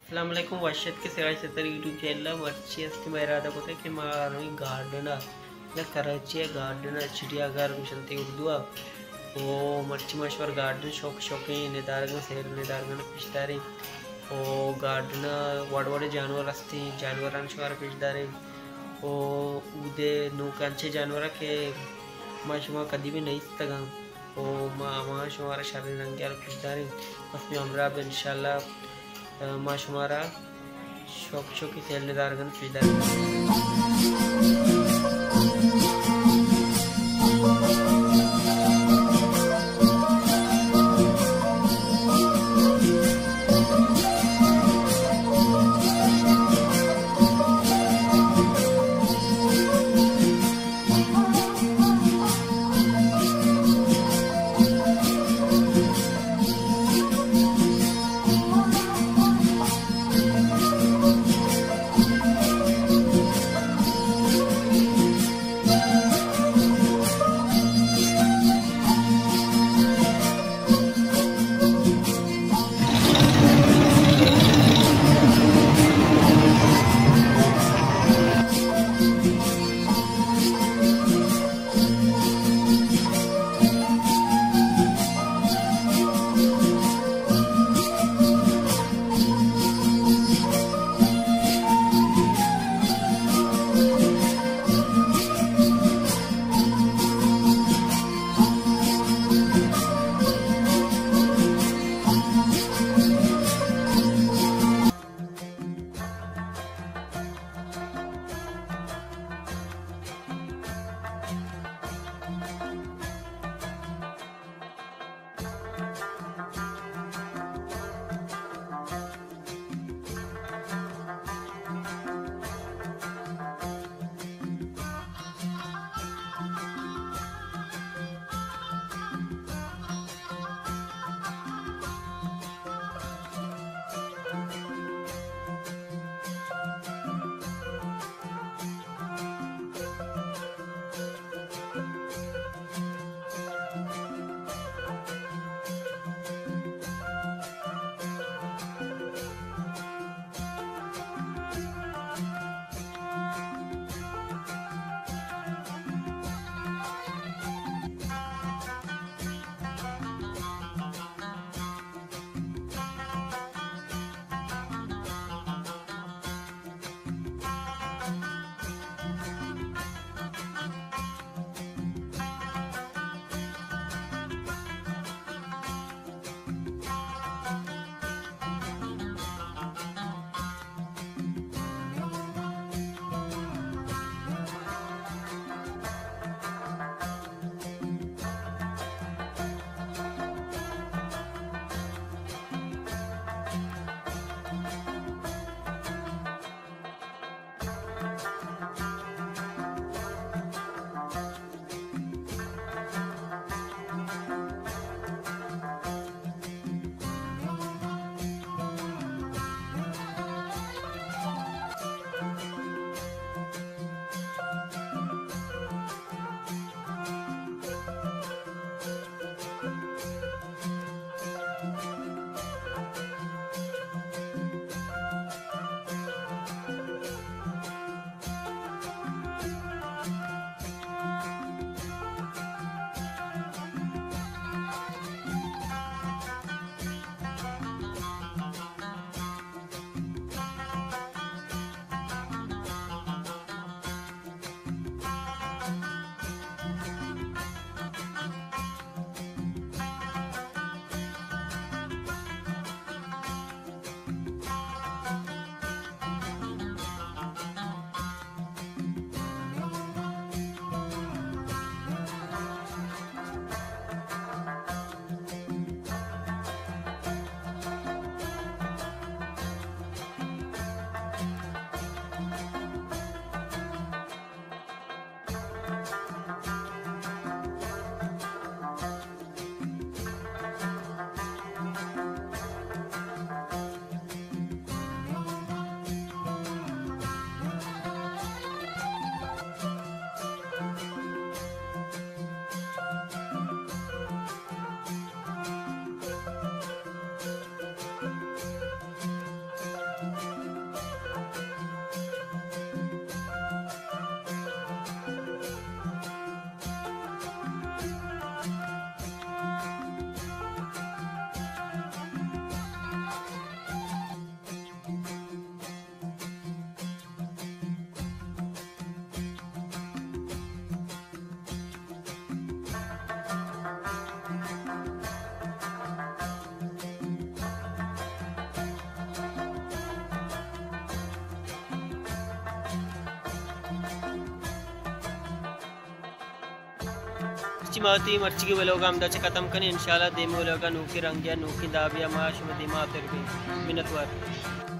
السلام علیکم، وش اتکے سراج ستار یوٹیوب چینل ءَ۔ مرچی است ما ارادہ کتگ کہ ما رویں گارڈن ءَ، یا کراچی ءِ گارڈن ءَ، چڑیا گھر گوشنت اردو ءَ۔ او مرچی ما شمارا گارڈن شوک شوکیں ندارگاں، سیر ندارگاں پیش داریں۔ او گارڈن ءَ وڑ وڑیں جانور ہستیں، جانوراں شمارا پیش داریں۔ او اودے نوک انچیں جانور کہ ما شما کدی بھی نیستگاں۔ او ما ہما شمارا شریں رنگے ءَ پیش داریں۔ بس مئے ہمراہ بہ، انشاءاللہ، ما شمارا شوک شوکی سیل ندارگاں پیش داریں۔ ما وتی مرچیگیں ولوگ ءَ ہمدا چہ ختم کنیں، انشاءاللہ دیمی ولوگ ءَ نوکیں رنگے ءَ نوکیں دابے ءَ ما شمئے دیما حاضر بیں۔ منتوار۔